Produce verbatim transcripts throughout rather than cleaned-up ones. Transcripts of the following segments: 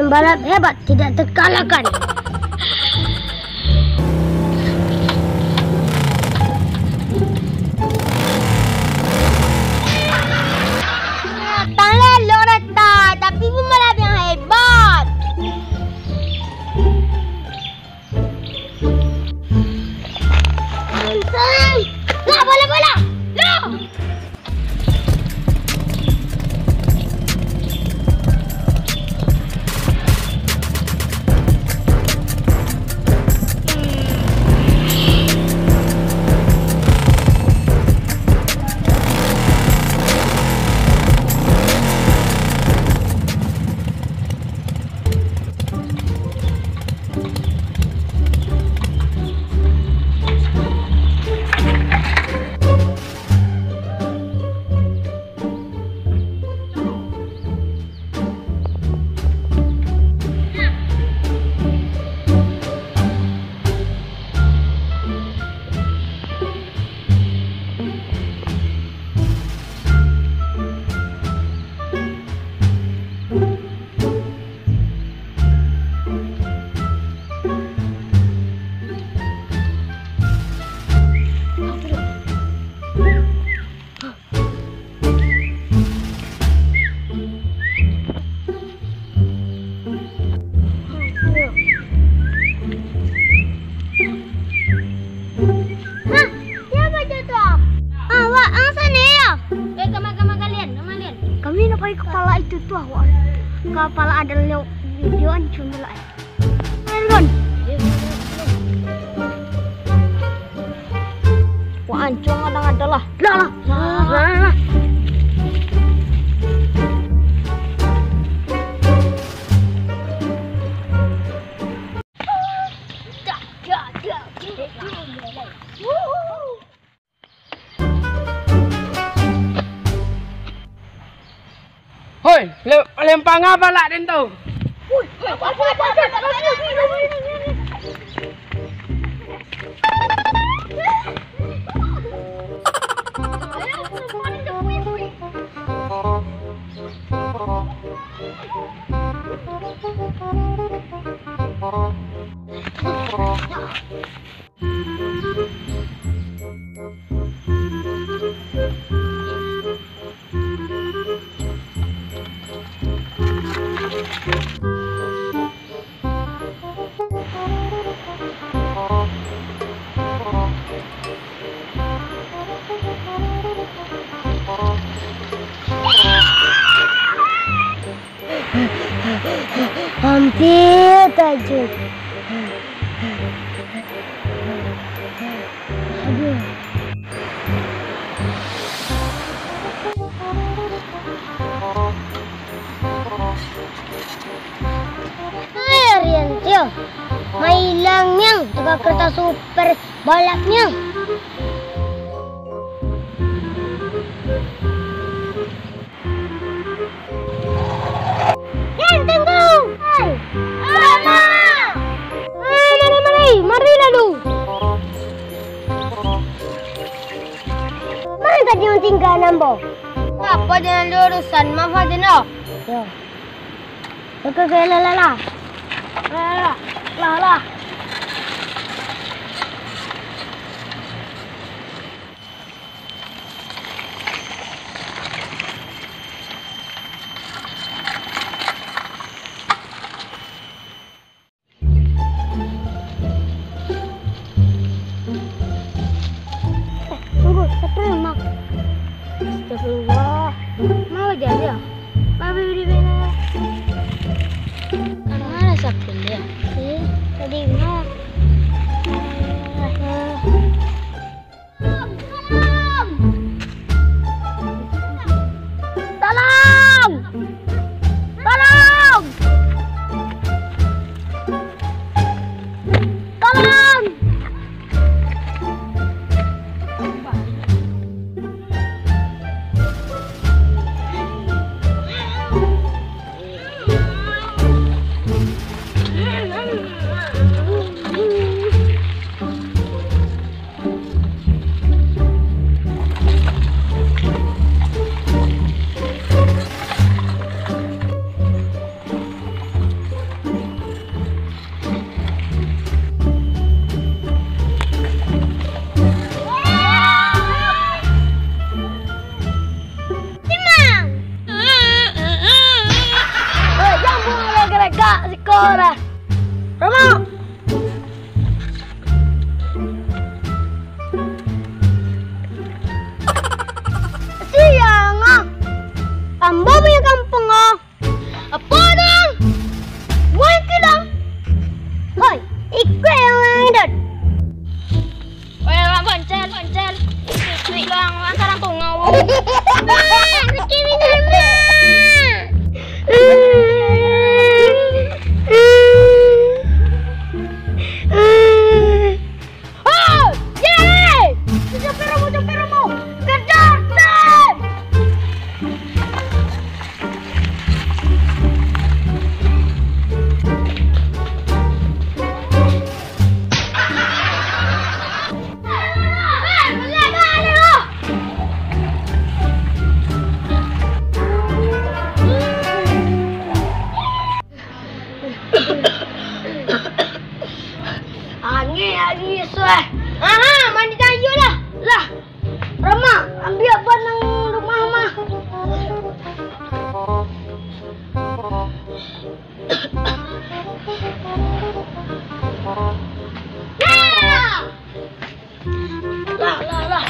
Balap hebat tidak terkalahkan. Datang lelok datang, tapi pembalap yang hebat. Lah, bola, bola! Lah! Hah? Siapa tu, ah? Awak ang sana ya? Eh, kama, kama kalian, kama kalian. Kami nak pai ka pala itu tu, awak. Ka pala ado lewat video an cuma lah. Ayo, Ron. Wah, ancung kadang ado lah. Lah, lah. Lah, lah, lah. Hoi, le-, lempang apo lah den tu? Hampir saja. Aduh. Hai, Arian, Tio. Mailang niang tukang kertas super balap niang. Yan, tunggu! Hai! Alamak! Hai, mari, mari, mari lalu! Mano tadi urang tingga ambo? Apo jan ado urusan, maaf aja no. Yo. Oke, oke, lah, lah, lah. Lah, lah, lah. Lah, lah. Eh, tunggu, satu rumah. Astagfirullah. Mau jadi ya? Babi beri bela. Mana siapa dia? Eh, tadi mah. Tolong! Tolong! Tolong! Ora. Rama. Siang ah. Ambo punyo kampuang ah. Apo dong? Woi kilang. Hoi, ikuik yang lain dot. Weh, Mak Boncel, Boncel. Ikuik lo ang, ang sarang tungau. Mak, sakik minum, Mak. Oh, ye! Kejar Romo, kejar Romo. Kejar, Sam! Angin, angin, suah. Aha, mandi tayo lah. Lah, Rama, ambiak ban nang rumah mah. Lah, lah, lah.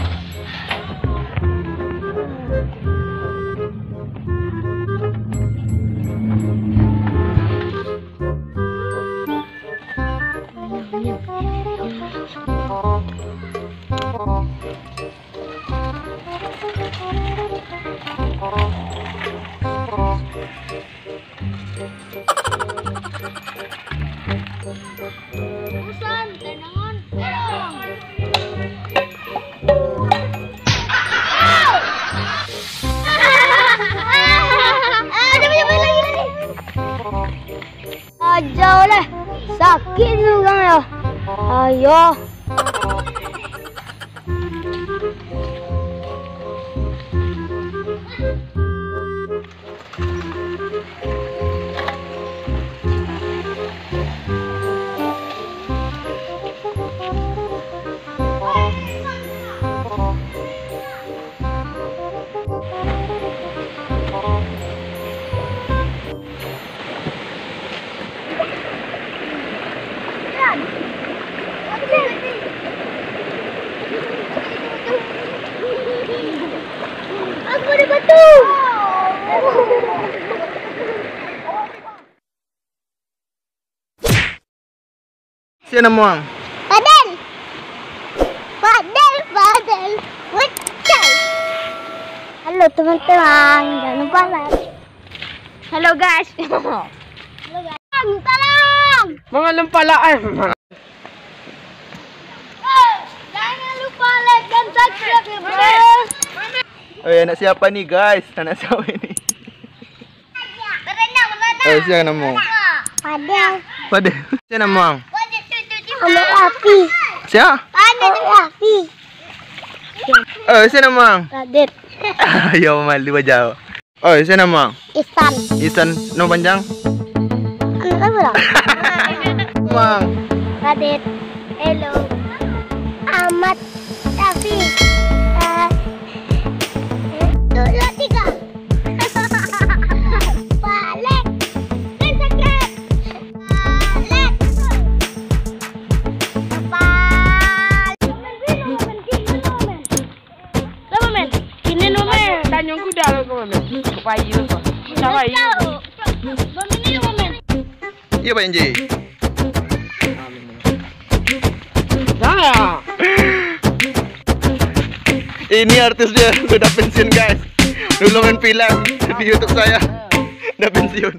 Busan, tenangan, tenang. Ada banyak main lagi tadi. Aja lah, sakik tu kan ya. Ayo. Aku ada batu. Sia namo ang? Fadel. Fadel, Fadel. Wacai. Halo teman-teman, jangan lupa like. Halo guys. Halo guys. Tolong. Mangalun pala ai. Jangan lupa like dan subscribe ya, bro. Oi, anak siapa nih, guys? Anak siapa ini? Eh, sia namo? Fadel. Fadel. Sia namo ang? Amat Rafi. Sia? Amat Rafi. Eh, sia namo ang? Radit. Yo, malu aja. Oi, sia namo ang? Isan. Isan, namo panjang? Anak apa lah? Mang. Radit. Hello. Amat Rafi. Eh, dua, tiga. Balik. Balik. Balik. Sama, men. Kini no, men. Tanyong kuda lo ko, men. Kepayi lo ko. Sama, iya. Tahu. Bamini no, men. Iya, Pak Enji. Nah. Ini artisnya sudah pensiun, guys. Dulu main film di YouTube saya. Udah pensiun.